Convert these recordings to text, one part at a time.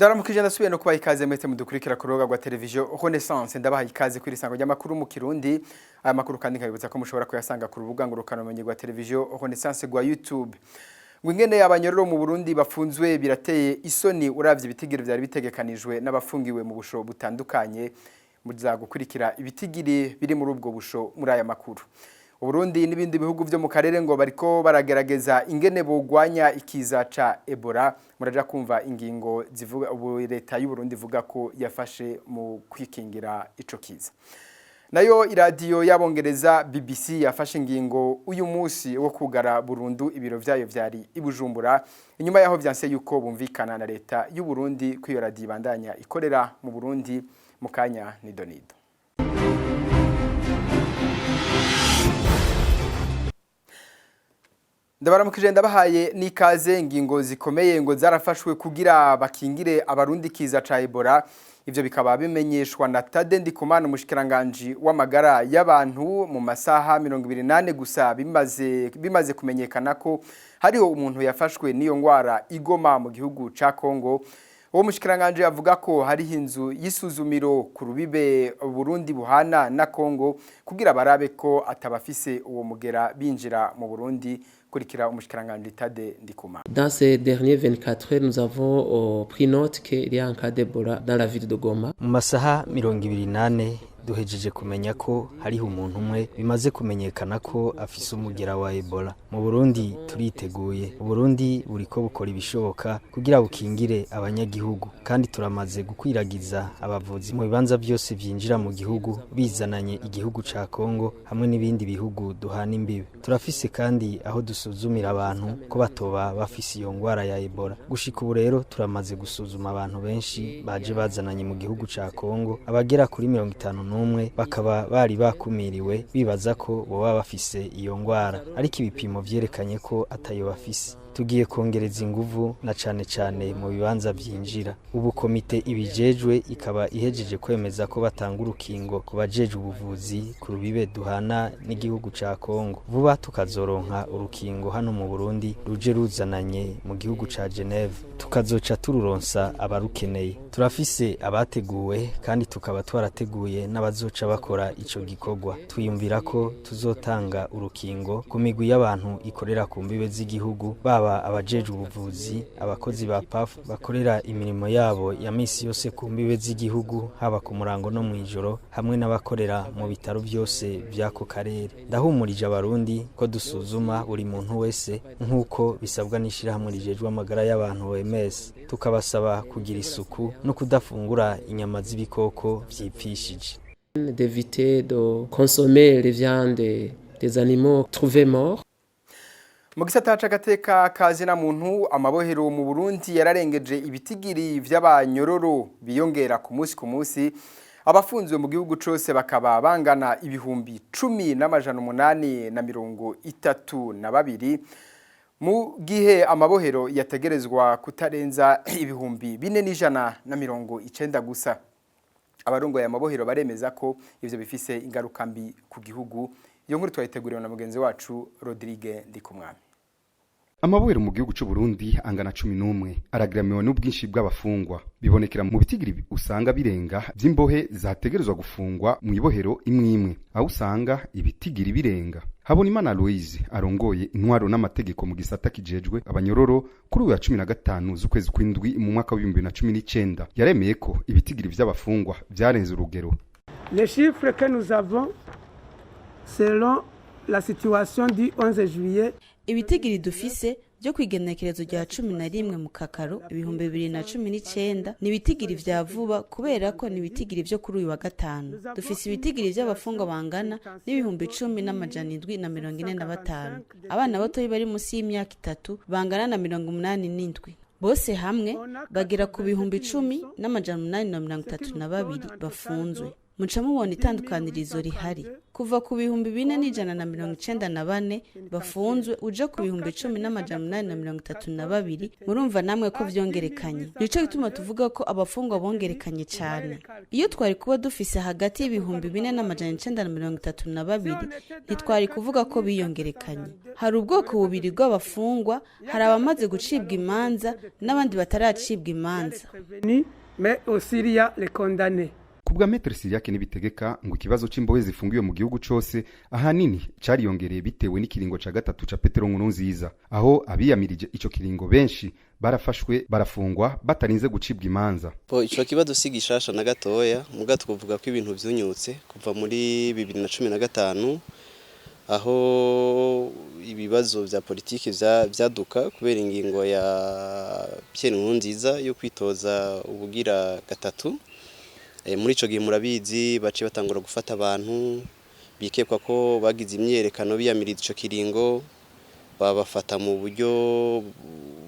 Ndaramukije, ndasubiye no kubaha ikaze mwese mudukurikira ku rubuga rwa televiziyo Renaissance. Ndabaha ikaze kuri isango ry'amakuru mu Kirundi. Aya makuru kandi nkabibutsa ko mushobora kuyasanga ku rubuga ngurukanabumenyi rwa televiziyo Renaissance rwa YouTube. Ngo ingene abanyororo mu Burundi bafunzwe birateye isoni uravye ibitigiri vyari bitegekanijwe n'abafungiwe mu busho butandukanye. Muza gukurikira ibitigiri biri muri ubwo busho muri aya makuru. Uburundi n'ibindi bihugu vyo mu karere ngo bariko baragerageza ingene bogwanya ikiza ca Ebola. Muraja kumva ingingo zivuga ubu leta y'u Burundi ivuga ko yafashe mu kwikingira ico kiza. Nayo iradiyo y'Abongereza BBC yafashe ingingo uyu munsi wo kugara burundu ibiro vyayo vyari i Bujumbura, inyuma yaho vyanse yuko bumvikana na leta y'u Burundi ko iyo radiyo ibandanya ikorera mu Burundi. Mu kanya nidonido. Ndabaramukije, ndabahaye n'ikaze. Ingingo zikomeye ngo zarafashwe kugira bakingire Abarundi kiza ca Ebola. Ivyo bikaba bimenyeshwa na Tade Ndikumana, umushikiranganje w'amagara y'abantu, mu masaha 24 gusa bimaze kumenyekana ko hariho umuntu yafashwe n'iyo ngwara i Goma mu gihugu ca Congo. Uwo mushikiranganje avuga ko hariho inzu y'isuzumiro ku rubibe Burundi buhana na Congo kugira barabe ko atabafise uwo mugera binjira mu Burundi. Kurikira umushikiranganje Tade Ndikumana. Dans ces derniers 24 heures, nous avons pris note qu'il y a un cas d'Ebola dans la ville de Goma. Mu masaha 24 duhejeje kumenya ko hariho umuntu umwe bimaze kumenyekana ko afise umugera wa Ebola. Mu Burundi turiteguye. Uburundi buriko bukora ibishoboka kugira bukingire abanyagihugu, kandi turamaze gukwiragiza abavuzi mu bibanza byose vyinjira mu gihugu bizananye igihugu ca Kongo hamwe n'ibindi bihugu duhana imbibe. Turafise kandi aho dusuzumira abantu ko batoba bafise iyo ngwara ya Ebola. Gushika ubu rero turamaze gusuzuma abantu benshi baje bazananye mu gihugu ca Kongo, abagera kuri 51 bakaba bari bakumiriwe bibaza ko boba bafise iyo ngwara, ariko ibipimo vyerekanye ko atayo bafise. Tugiye kongereza inguvu na cane cane mu bibanza vyinjira. Ubu komite ibijejwe ikaba ihejeje kwemeza ko batanga urukingo ku bajejwe ubuvuzi ku rubibe duhana n'igihugu ca Kongo. Vuba tukazoronka urukingo hano mu Burundi ruje ruzananye mu gihugu ca Geneve, tukazoca tururonsa abarukeneye. Turafise abateguwe kandi tukaba twarateguye n'abazoca bakora ico gikorwa. Twiyumvira ko tuzotanga urukingo ku migwi y'abantu ikorera ku mbibe z'igihugu, baba abajejwe ubuvuzi, abakozi ba PAF bakorera imirimo yabo ya misi yose ku mbibe z'igihugu, haba ku murango no mw'ijoro, hamwe n'abakorera mu bitaro byose by'ako karere. Ndahumurije Abarundi ko dusuzuma buri muntu wese nk'uko bisabwa n'ishirahamwe rijejwe amagara y'abantu OMS, tukabasaba kugira isuku no kudafungura inyama z'ibikoko vyipfishije. D'éviter de consommer les viandes des animaux trouvés morts. Mu gisata c'agateka ka zina muntu, amabohero mu Burundi yararengeje ibitigiri vy'abanyororo biyongera ku munsi ku munsi. Abafunzwe mu gihugu cose bakaba bangana 10,832, mu gihe amabohero yategerezwa kutarenza 4,190 gusa. Abarongoye amabohero baremeza ko ivyo bifise ingaruka mbi ku gihugu. Iyo nkuru twayiteguriwe na mugenzi wacu Rodrigue Ndikumwami. Amabohero mu gihugu c'u Burundi angana 11, arageramiwe n'ubwinshi bw'abafungwa, bibonekera mu bitigiri usanga birenga vy'imbohe zategerezwa gufungwa mu ibohero imwe imwe, aho usanga ibitigiri birenga. Habonimana Louise, arongoye intwaro n'amategeko mu gisata kijejwe abanyororo, kuri uyu wa 15 z'ukwezi kw'indwi mu mwaka wa 2019 yaremeye ko ibitigiri vy'abafungwa vyarenze urugero. Les chiffres que nous avons selon la situation du 11 juillet. Ibitigiri dufise byo kwigenekerezo rya 11 mu Kakaro 2019 ni ibitigiri vya vuba, kubera ko ni ibitigiri vyo kuri uyu wa gatanu. Dufise ibitigiri vy'abafungwa bangana n'10,745, abana batoyi bari munsi y'imyaka 3 bangana na 87, bose hamwe bagera ku 10,832 bafunzwe. Muca mubona itandukanirizo rihari kuva ku 4194 bafunzwe uja ku 10,832. Murumva namwe ko vyongerekanye. Nico gituma tuvuga ko abafungwa bongerekanye cane. Iyo twari kuba dufise hagati y'4932, ntitwari kuvuga ko biyongerekanye. Hari ubwoko bubiri bw'abafungwa: hari abamaze gucibwa imanza n'abandi bataracibwa imanza. Prévenus, mais aussi il y a les condamnés. Kubwa Maître Cyriaque Nibitegeka, ngo ikibazo c'imbohe zifungiwe mu gihugu cose ahanini cariyongereye bitewe n'ikiringo ca gatatu ca Petero Nkurunziza, aho abiyamirije ico kiringo benshi barafashwe, barafungwa batarinze gucibwa imanza. Bo ico kibazo si gishasha na gatoya, muga twovuga ko ibintu vyunyutse kuva muri 2015, aho ibibazo vya politiki vyaduka kubera ingingo ya Pierre Nkurunziza yo kwitoza ubugira gatatu. Muri ico gihe, murabizi, baciye batangura gufata abantu bikekwa ko bagize imyerekano biyamiriza ico kiringo, babafata mu buryo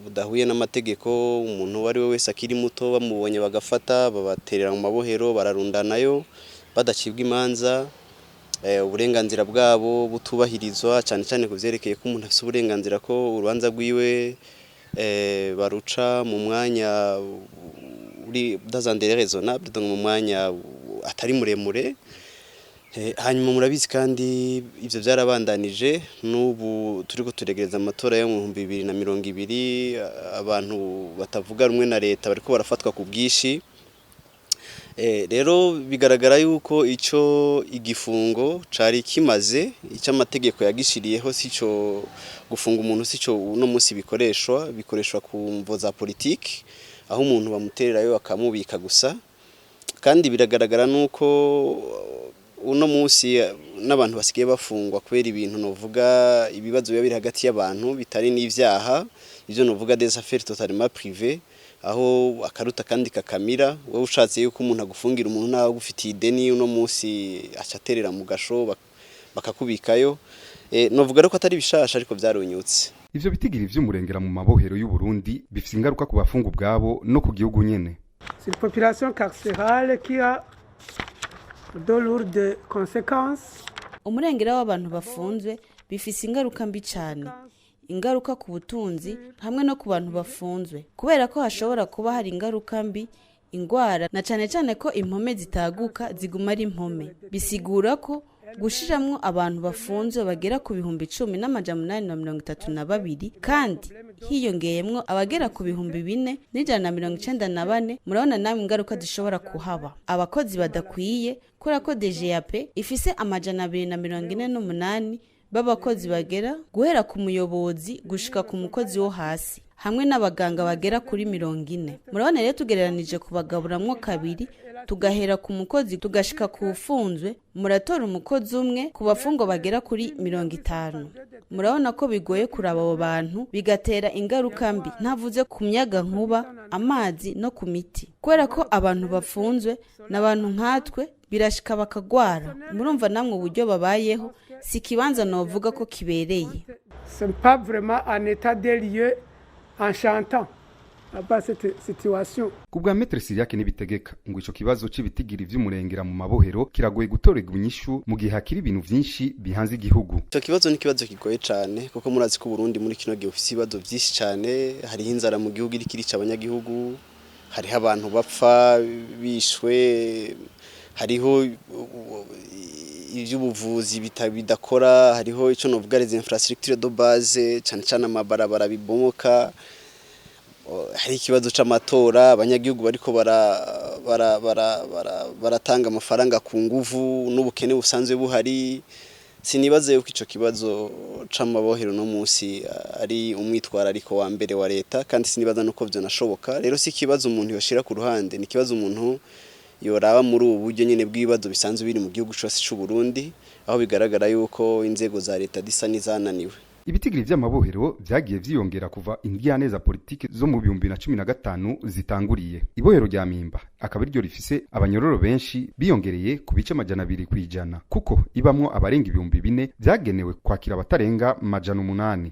budahuye n'amategeko. Umuntu uwo ari we wese akiri muto bamubonye bagafata, babaterera mu mabohero, bararundanayo badacibwa imanza, uburenganzira bwabo butubahirizwa, cyane cyane ku vyerekeye ko umuntu afise uburenganzira ko urubanza rwiwe baruca mu mwanya uri dans un délai raisonnable, donc mu mwanya atari muremure. Hanyuma murabizi kandi ivyo byarabandanije n'ubu turiko turegereza amatora yo mu 2020, abantu batavuga rumwe na leta bariko barafatwa ku bwinshi. Rero bigaragara yuko ico igifungo cari kimaze, ico amategeko yagishiriyeho, sico gufunga umuntu, sico uno munsi bikoreshwa ku mvo za politiki, aho umuntu bamutererayo bakamubika gusa. Kandi biragaragara nuko uno munsi n'abantu basigaye bafungwa kubera ibintu novuga ibibazo biba biri hagati y'abantu bitari n'ivyaha, ivyo novuga des affaires totalement privées, aho akaruta kandi kakamira. Wowe ushatse yuko umuntu agufungira umuntu nawe agufitiye ideni, uno munsi aca aterera mu gasho, bakakubikayo. Novuga rero ko atari bishasha, ariko vyarunyutse. Ivyo bitigiri vy'umurengera mu mabohero y'u Burundi bifise ingaruka ku bafungu ubwabo no ku gihugu nyene. C'est une population carcérale qui a de lourdes conséquences. Umurengera w'abantu bafunzwe bifise ingaruka mbi cyane, ingaruka ku butunzi hamwe no ku bantu bafunzwe, kubera ko hashobora kuba hari ingaruka mbi, ingwara, na cyane cyane ko impome zitaguka, ziguma ari impome. Bisigura ko gushiramwo abantu bafunzwe bagera ku 10,832, kandi hiyongeyemwo abagera ku 4,194, murabona namwe ingaruka zishobora kuhaba. Abakozi badakwiye, kubera ko DGAP ifise 248 b'abakozi bagera guhera ku muyobozi gushika ku mukozi wo hasi, hamwe n'abaganga bagera kuri 40. Murabona rero, tugereranije kubagaburamwo kabiri, tugahera ku mukozi tugashika ku ufunzwe, muratora umukozi umwe ku bafungwa bagera kuri 50. Murabona ko bigoye kuraba abo bantu, bigatera ingaruka mbi, ntavuze ku myaga nkuba, amazi no ku miti, kubera ko abantu bafunzwe n'abantu nkatwe, birashika bakagwara. Murumva namwe uburyo babayeho, si ikibanza novuga ko kibereye. Ce n'est pas vraiment un état des lieux enchantant à cette situation. Ku bwa Maître Cyriaque Nibitegeka, ngo ico kibazo c'ibitigiri vy'umurengera mu mabohero kiragoye gutorerwa inyishu mu gihe hakiri ibintu vyinshi bihanze igihugu. Ico kibazo ni ikibazo kigoye cane, kuko murazi ko Burundi muri kino gihe bufise ibibazo vyinshi cane. Hariho inzara mu gihugu iriko irica abanyagihugu, hariho abantu bapfa bishwe, hariho ivy'ubuvuzi bidakora, hariho ico novuga les infrastructures de base, cane cane amabarabara bibomoka, hari ikibazo c'amatora, abanyagihugu bariko baratanga amafaranga ku nguvu, n'ubukene busanzwe buhari. Sinibaze yuko ico kibazo c'amabohero no musi ari umwitwarariko wa mbere wa leta, kandi sinibaza nuko vyonashoboka. Rero si ikibazo umuntu yoshira ku ruhande, ni ikibazo umuntu yoraba muri ubu buryo nyene bw'ibibazo bisanzwe biri mu gihugu cose c'u Burundi, aho bigaragara yuko inzego za leta zisa n'izananiwe. Ibitigiri vy'amabohero vyagiye vyiyongera kuva indiyane za politike zo mu 2015 zitanguriye. Ibohero rya Mpimba akaba ariryo rifise abanyororo benshi, biyongereye ku bice 200%, kuko ibamwo abarenga 4000 vyagenewe kwakira abatarenga 800.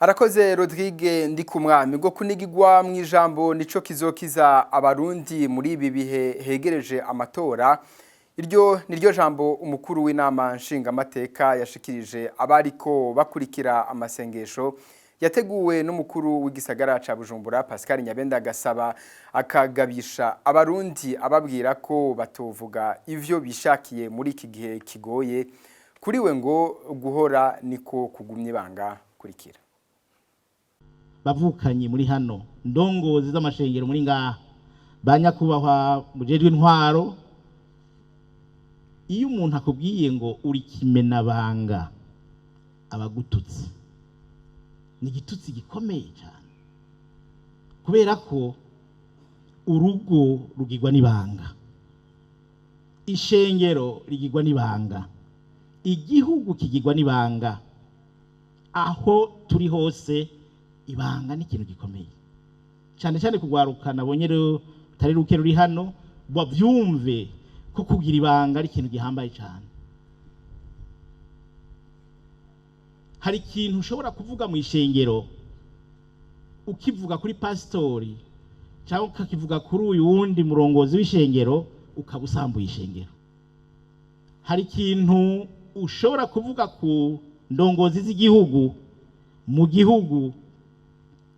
Arakoze Rodrigue Ndikumwami. Ngo kunigigwa mu ijambo nico kizokiza Abarundi muri ibi bihe hegereje amatora. Iryo niryo jambo umukuru w'inama nshingamateka yashikirije abariko bakurikira amasengesho yateguwe n'umukuru w'igisagara ca Bujumbura Pascal Nyabenda, agasaba akagabisha Abarundi ababwira ko batovuga ivyo bishakiye muri iki gihe kigoye. Kuri we ngo guhora niko kugumya ibanga. Kurikira. Bavukanye muri hano, ndongozi z'amashengero muri ngaha, ba nyakubahwa mujejwe intwaro, iyo umuntu akubwiye ngo uri kimenabanga abagututse, ni igitutsi gikomeye cyane, kubera ko urugo rugirwa n'ibanga, ishengero rigirwa n'ibanga, igihugu kigirwa n'ibanga. Aho turi hose ibanga ni ikintu gikomeye cyane cyane kugwaruka. Nabonye rero rutari ruke ruri hano bavyumve ko kugira ibanga ari ikintu gihambaye cyane. Hari ikintu ushobora kuvuga mu ishengero, ukivuga kuri pasitori cyangwa ukakivuga kuri uyu wundi murongozi w'ishengero, ukaba usambuye ishengero. Hari ikintu ushobora kuvuga ku ndongozi z'igihugu mu gihugu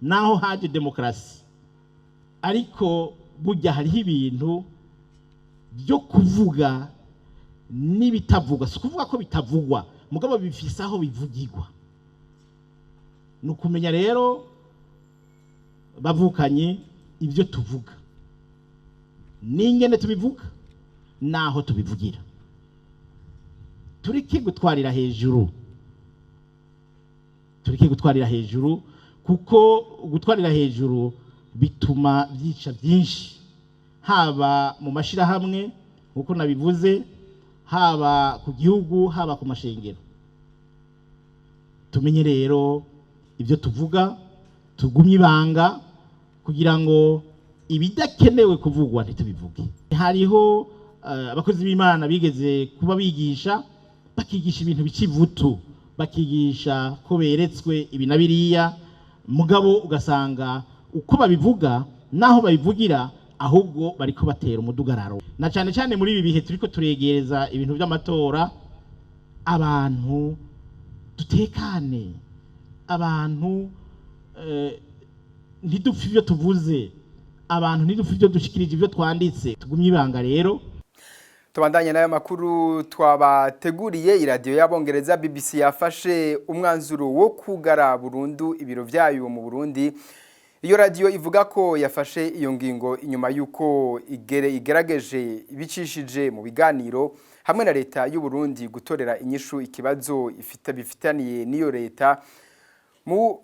naho haje demokarasi, ariko burya hariho ibintu byo kuvuga n'ibitavugwa. Si ukuvuga ko bitavugwa, mugabo bifise aho bivugirwa. Ni ukumenya rero bavukanye ibyo tuvuga n'ingene tubivuga n'aho tubivugira. Tureke gutwarira hejuru, tureke gutwarira hejuru, kuko gutwarira hejuru bituma byica byinshi, haba mu mashyirahamwe nk'uko nabivuze, haba ku gihugu, haba ku mashengero. Tumenye rero ibyo tuvuga, tugumye ibanga kugira ngo ibidakenewe kuvugwa ntitubivuge. Hariho abakozi b'Imana bigeze kuba bigisha, bakigisha ibintu bikivutu, bakigisha ko beretswe ibi na biriya, mugabo ugasanga uko babivuga naho babivugira ahubwo bariko batera umudugararo. Na cyane cyane muri ibi bihe turiko turegereza ibintu by'amatora, abantu dutekane, abantu ntidupfe ibyo tuvuze, abantu ntidupfe ibyo dushikirije, ibyo twanditse. Tugumye ibanga rero. Tubandanye n'ayo makuru twabateguriye. Iradiyo y'Abongereza BBC yafashe umwanzuro wo kugara burundu ibiro vyayo mu Burundi. Iyo radiyo ivuga ko yafashe iyo ngingo inyuma y'uko igere igerageje ibicishije mu biganiro hamwe na leta y'u Burundi gutorera inyishu ikibazo ifite bifitaniye n'iyo leta. Mu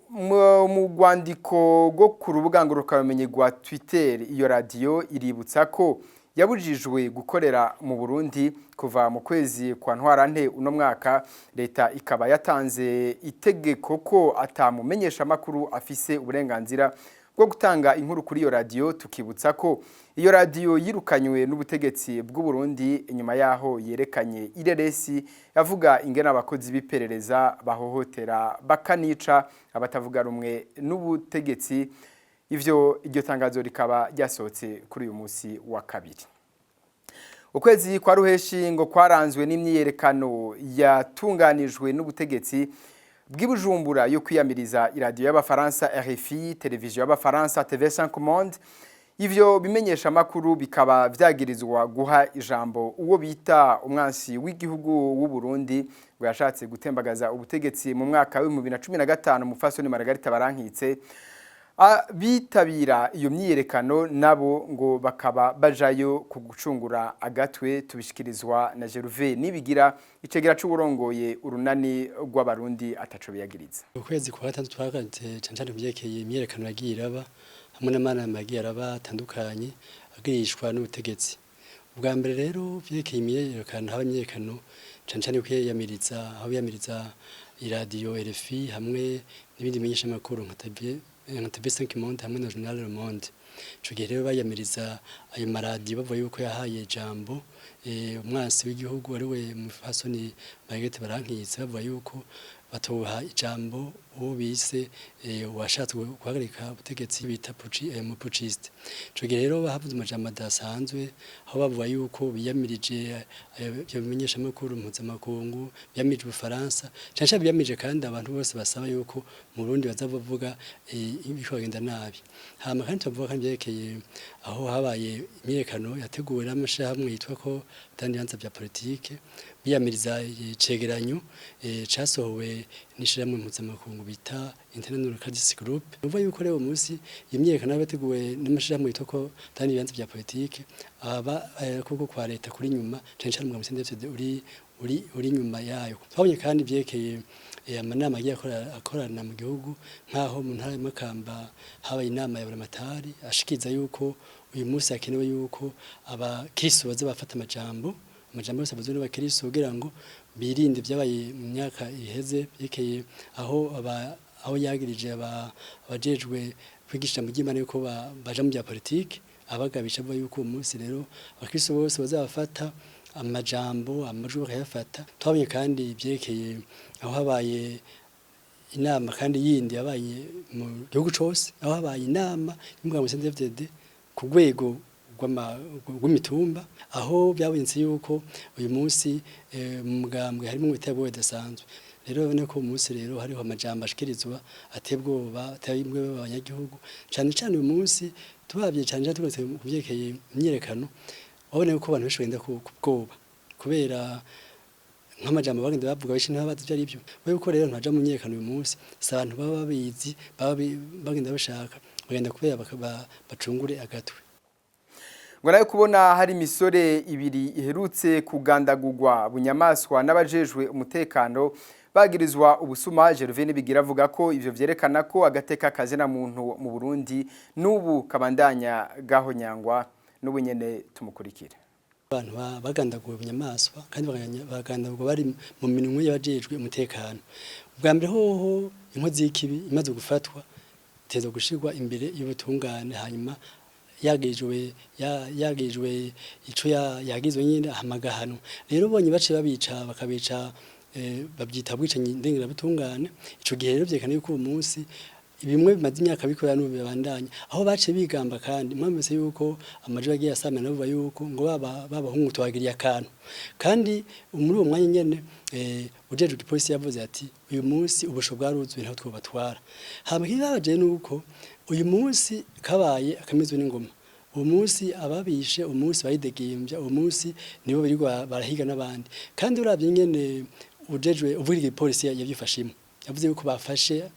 rwandiko rwo ku rubuga ngurukanabumenyi rwa Twitter, iyo radiyo iributsa ko yabujijwe gukorera mu Burundi kuva mu kwezi kwa Ntwarante uno mwaka, leta ikaba yatanze itegeko ko atamumenyesha makuru afise uburenganzira bwo gutanga inkuru kuri iyo radiyo. Tukibutsa ko iyo radiyo yirukanywe n'ubutegetsi bw'u Burundi inyuma yaho yerekanye ireresi yavuga ingene abakozi b'iperereza bahohotera bakanica abatavuga rumwe n'ubutegetsi. Ivyo iryo tangazo rikaba ryasohotse kuri uyu munsi wa kabiri. Ukwezi kwa Ruheshi ngo kwaranzwe n'imyiyerekano yatunganijwe n'ubutegetsi bw'ibujumbura yo kwiyamiriza iradiyo y'Abafaransa RFI, televiziyo y'Abafaransa TV5 Monde. Ivyo bimenyesha makuru bikaba vyagirizwa guha ijambo uwo bita umwansi w'igihugu w'u Burundi ngo yashatse gutembagaza ubutegetsi mu mwaka wa 2015, Mufasoni Margarita Barankitse. Abitabira iyo myiyerekano nabo ngo bakaba bajayo ku gucungura agatwe. Tubishikirizwa na Gervais Nibigira, icegera c'uburongoye Urunani rw'Abarundi ataco biyagiriza. Ukwezi kwa gatandatu twahagaritse cyane cyane kubyerekeye imyiyerekano yagiye iraba hamwe n'amanama yagiye araba atandukanye agirishwa n'ubutegetsi. Ubwa mbere rero vyerekeye imyiyerekano, haba imyiyerekano cyane cyane kwiyamiriza, aho biyamiriza iradiyo RFI hamwe n'ibindi bimenyeshamakuru nka TV5 Monde hamwe na Journal Le Monde. Ico gihe rero bayamiriza ayo maradiyo bavuga yuko yahaye ijambo umwansi w'igihugu ari we Mufasoni Margarete Barankitse, bavuga yuko batoha ijambo. uwo bise washatse guhagarika ubutegetsi bita putschiste. Ico gihe rero bahavuze amajambo adasanzwe, aho bavuga yuko biyamirije ibyo bimenyeshamakuru mpuzamakungu, biyamirije Ubufaransa, cane cane biyamirije kandi abantu bose basaba yuko mu Burundi baza bavuga ibiriko bagenda nabi. Hama kandi tuvuga kandi vyerekeye aho habaye imyiyerekano yateguwe n'amashirahamwe yitwa ko atanga ibibanza vya politike, biyamiriza icegeranyo casohowe n'ishirahamwe mpuzamakungu bita International Crisis Group. Uvuga yuko rero munsi iyo myiyerekano yateguwe n'amashirahamwe yitwa ko atanga ibibanza vya politike, aba koko kwa leta kuri nyuma, cane cane umugambwe CNDD-FDD uri nyuma yayo. Twabonye kandi vyerekeye amanama agiye akorana mu gihugu, nk'aho mu ntara ya Makamba habaye inama ya Buramatari ashikiza yuko uyu munsi hakenewe yuko abakristo baza bafata amajambo yose avuzwe n'abakristo kugira ngo birinde ibyabaye mu myaka iheze, byerekeye aho yagirije abajejwe kwigisha mu ry'Imana yuko baja mu bya politike, abagabisha avuga yuko uwo munsi rero abakristo bose bazabafata amajambo, amajwi bakayafata. Twabonye kandi ibyerekeye aho habaye inama kandi yindi yabaye mu gihugu cose, aho habaye inama y'umugambwe CNDD-FDD ku rwego rw'imitumba, aho byabonetse yuko uyu munsi mu mugambwe harimo ibitego bidasanzwe. Rero urabona ko uyu munsi rero hariho amajambo ashikirizwa ateye ubwoba, ateye ubwoba abanyagihugu, cane cane uyu munsi tubavye cane cane tugarutse ku vyerekeye imyiyerekano, wabona yuko abantu benshi bagenda ku bwoba kubera nk'amajambo bagenda bavuga benshi ntibabazi ivyo arivyo. Yuko rero ntaja mu myiyerekano uyu munsi si abantu baba babizi, baba bagenda bashaka, bagenda kubera bacungure agatwe. Ngo nayo kubona hari imisore ibiri iherutse kugandagurwa bunyamaswa n'abajejwe umutekano bagirizwa ubusuma, Gervais Nibigira avuga ko ivyo vyerekana ko agateka kazina muntu mu Burundi n'ubu kabandanya gahonyangwa. N'ubu nyene tumukurikire. Abantu bagandaguwe bunyamaswa kandi bagandagurwa bari mu minwe y'abajejwe umutekano. Ubwa mbere hoho inkozi y'ikibi imaze gufatwa iteza gushirwa imbere y'ubutungane, hanyuma yagirijwe ico yagizwe nyine ahamagahano. Rero bonye bace babica bakabica, babyita bwicanyi ndengerabutungane. Ico gihe rero vyerekana yuko uwo munsi bimwe bimaze imyaka bikorera n'ubu bibandanya, aho bace bigamba kandi mwamvise yuko amajwi yagiye asamira navuga yuko ngo babahungu twagiriye akantu. Kandi muri uwo mwanya nyene ujejwe igipolisi yavuze ati uyu munsi ubusho bwaruzuye ntaho twobatwara. Hama kibabaje nuko uyu munsi kabaye akamizwe n'ingoma. Uwo munsi ababishe, umunsi bayidegembya, uwo munsi nibo birirwa barahiga n'abandi. Kandi uravye nyene ujejwe uvugira igipolisi yavyifashemo, yavuze yuko bafashe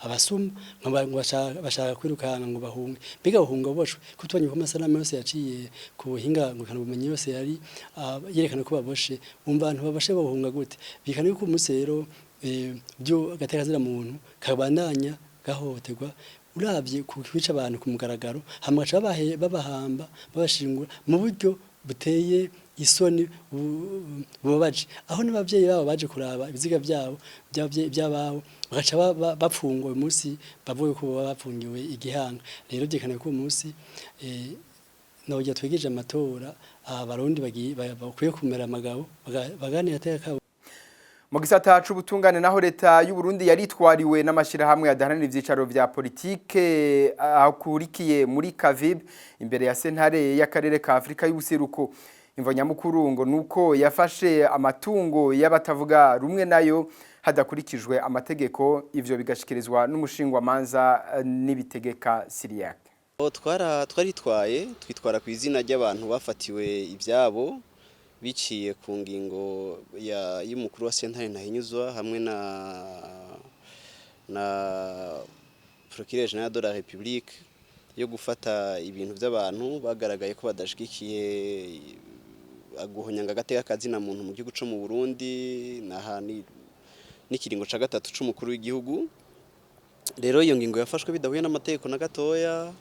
abasuma ngo bashaka kwirukana ngo bahunge. Mbega bahunga boshwe ko tubonye ko amasanamu yose yaciye ku buhinga ngurukana bumenyi yose yari yerekana ko baboshe, umva abantu babashe bahunga gute? Bikana yuko umunsi rero byo agateka kazina muntu kabandanya gahohoterwa, uravye kwica abantu ku mugaragaro, hama baca babahamba babashingura mu buryo buteye isoni bubabaje, aho n'abavyeyi babo baje kuraba ibiziga byabo by'ababo bagaca bapfungwa uyu munsi, bavuye ko baba bapfungiwe igihanga. Rero byerekana ko uyu munsi naho twegeje amatora, abarundi bakwiye kumera amagabo baganira ateka. Mu gisata c'ubutungane naho leta y'u Burundi yaritwariwe n'amashirahamwe adaharanira ivyicaro vya politike akurikiye muri Kavib imbere ya sentare y'akarere ka Afrika y'ubuseruko. Imvo nyamukuru ngo nuko yafashe amatungo y'abatavuga rumwe nayo hadakurikijwe amategeko, ivyo bigashikirizwa n'umushingwamanza Nibitegeka Siriac. Twaritwaye twitwara ku izina ry'abantu bafatiwe ibyabo biciye ku ngingo y'umukuru wa sentare Ntahinyuzwa hamwe na procureur général de la République yo gufata ibintu by'abantu bagaragaye ko badashigikiye guhonyanga agateka kazina muntu mu gihugu co mu Burundi n'ikiringo ca gatatu c'umukuru w'igihugu. Rero iyo ngingo yafashwe bidahuye n'amategeko na gatoya.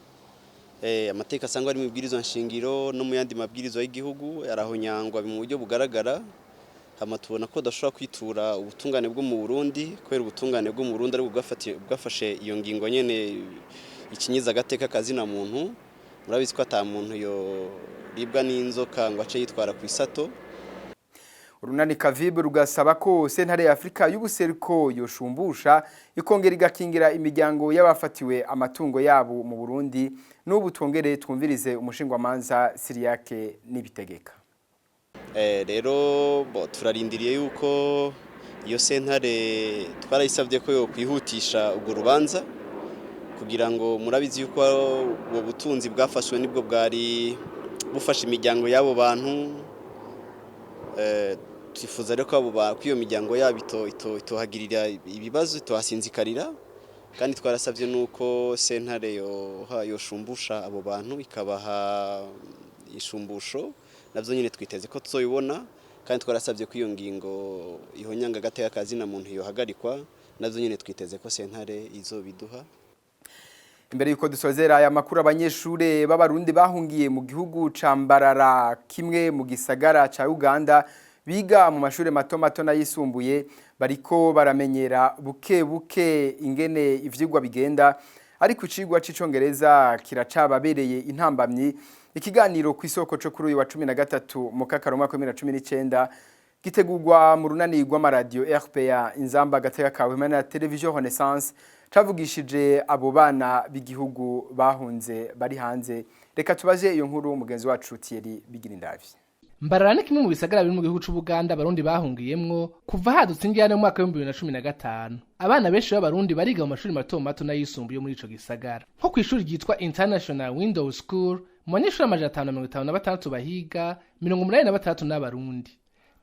Amategeko asangwa ari mu ibwirizwa nshingiro no mu yandi mabwirizwa y'igihugu arahonyangwa mu buryo bugaragara. Hama tubona ko badashobora kwitura ubutungane bwo mu Burundi kubera ubutungane bwo mu Burundi ari bwafashe iyo ngingo nyene ikinyiza agateka kazina muntu. Murabizi ko ata muntu yo ribwa n'inzoka ngo ace yitwara ku isato. Urunani Kavibe rugasaba ko sentare ya Afrika y'ubuseruko yoshumbusha ikongera igakingira imiryango y'abafatiwe amatungo yabo mu Burundi. N'ubu twongere twumvirize umushingwamanza Siriyake Nibitegeka. Rero bo turarindiriye yuko iyo sentare twarayisabye ko yo kwihutisha urwo rubanza, kugira ngo murabizi yuko ubwo butunzi bwafashwe nibwo bwari bufasha imiryango y'abo bantu. Twifuza rero ko abo ko iyo miryango yabo itohagirira ibibazo, itohasinzikarira. Kandi twarasabye nuko sentare yoshumbusha abo bantu, ikabaha ishumbusho. Navyo nyine twiteze ko tuzoyibona. Kandi twarasabye ko iyo ngingo ihonyanga agateka kazina muntu yohagarikwa. Navyo nyine twiteze ko sentare izobiduha. Imbere yuko dusozera aya makuru, abanyeshure b'Abarundi bahungiye mu gihugu ca Mbarara, kimwe mu gisagara ca Uganda, biga mu mashure mato mato n'ayisumbuye, bariko baramenyera buke buke ingene ivyigwa bigenda, ariko icigwa c'Icongereza kiracababereye intambamyi. Ikiganiro ku isoko co kuri uyu wa 13 mu kakaro mwaka wa 2019 gitegurwa mu runani rw'amaradiyo RPA Inzamba Agateka Kawe na Television Renaissance cavugishije abo bana b'igihugu bahunze bari hanze. Reka tubaze iyo nkuru mugenzi wacu Thierry Bigirindavi. Mbarara ni kimwe mu bisagara biri mu gihugu c'Ubuganda Abarundi bahungiyemwo kuva hadutse injyana mu mwaka w'2015. Abana benshi b'Abarundi bariga mu mashuri mato mato n'ayisumbuye muri ico gisagara, nko kw'ishuri ryitwa International Windows School, mu banyeshuri 556 bahiga, 86 n'Abarundi.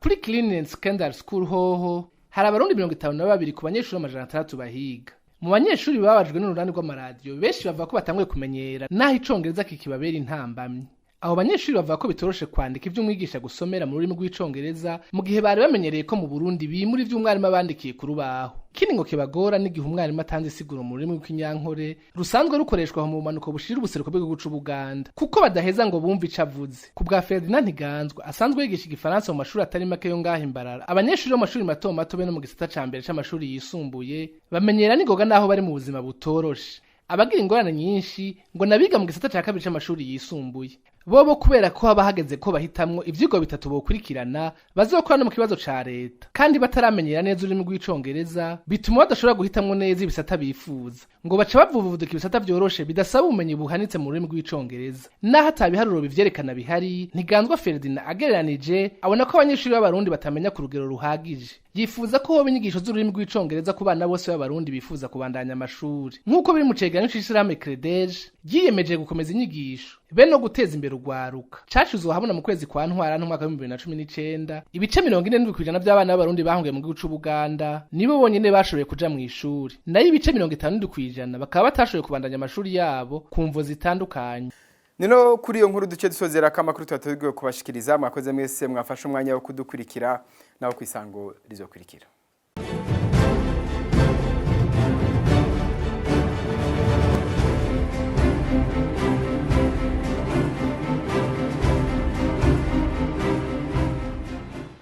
Kuri Clean Secondary School hoho hari Abarundi 52 ku banyeshuri 600 bahiga. Mu banyeshuri babajwe n'urunani rw'amaradiyo, benshi bavuga ko batanguye kumenyera naho Icongereza kikibabera intambamyi. Abo banyeshuri bavuga ko bitoroshe kwandika ivyo umwigisha gusomera mu rurimi rw'Icongereza, mu gihe bari bamenyereye ko mu Burundi bimura ivyo umwarimu abandikiye ku rubaho. Ikindi ngo kibagora n'igihe umwarimu atanze isiguro mu rurimi rw'Ikinyankore rusanzwe rukoreshwa mu bumanuko bushira ubuseruko bw'igihugu c'Ubuganda, kuko badaheza ngo bumve ico avuze. Ku bwa Ferdinand Ntiganzwa, asanzwe yigisha Igifaransa mu mashuri atari make yo ngaho Imbarara, abanyeshuri bo mu mashuri mato mato be no mu gisata ca mbere c'amashuri yisumbuye bamenyera n'ingoga naho bari mu buzima butoroshe. Abagira ingorane nyinshi ngo nabiga mu gisata ca kabiri c'amashuri yisumbuye bobo, kubera ko haba hageze ko bahitamwo ivyigwa bitatu bokurikirana bazokora no mu kibazo ca leta, kandi bataramenyera neza ururimi rw'Icongereza, bituma badashobora guhitamwo neza ibisata bifuza. Ngo baca bavuvuduka ibisata vyoroshe bidasaba ubumenyi buhanitse mu rurimi rw'Icongereza, naho ata biharuro bivyerekana bihari. Ntiganzwa Ferdinand agereranije abona ko abanyeshuri b'Abarundi batamenya ku rugero ruhagije. Yifuza ko hoba inyigisho z'ururimi rw'Icongereza ku bana bose b'Abarundi bifuza kubandanya amashuri, nk'uko biri mu cegeranyo c'ishirahamwe CREDEJ ryiyemeje gukomeza inyigisho be no guteza imbere urwaruka, cashizwe ahabona mu kwezi kwa Ntwarante umwaka w'2019. Ibice 47% vy'abana b'Abarundi bahungiye mu gihugu c'Ubuganda nibo bonyene bashoboye kuja mw'ishuri, nayo ibice 57% bakaba batashoboye kubandanya amashuri yabo ku mvo zitandukanye. Nino kuri iyo nkuru duce dusozera ko amakuru tubateguye kubashikiriza. Mwakoze mwese mwafashe umwanya wo kudukurikira, nawo kwisango rizokurikira.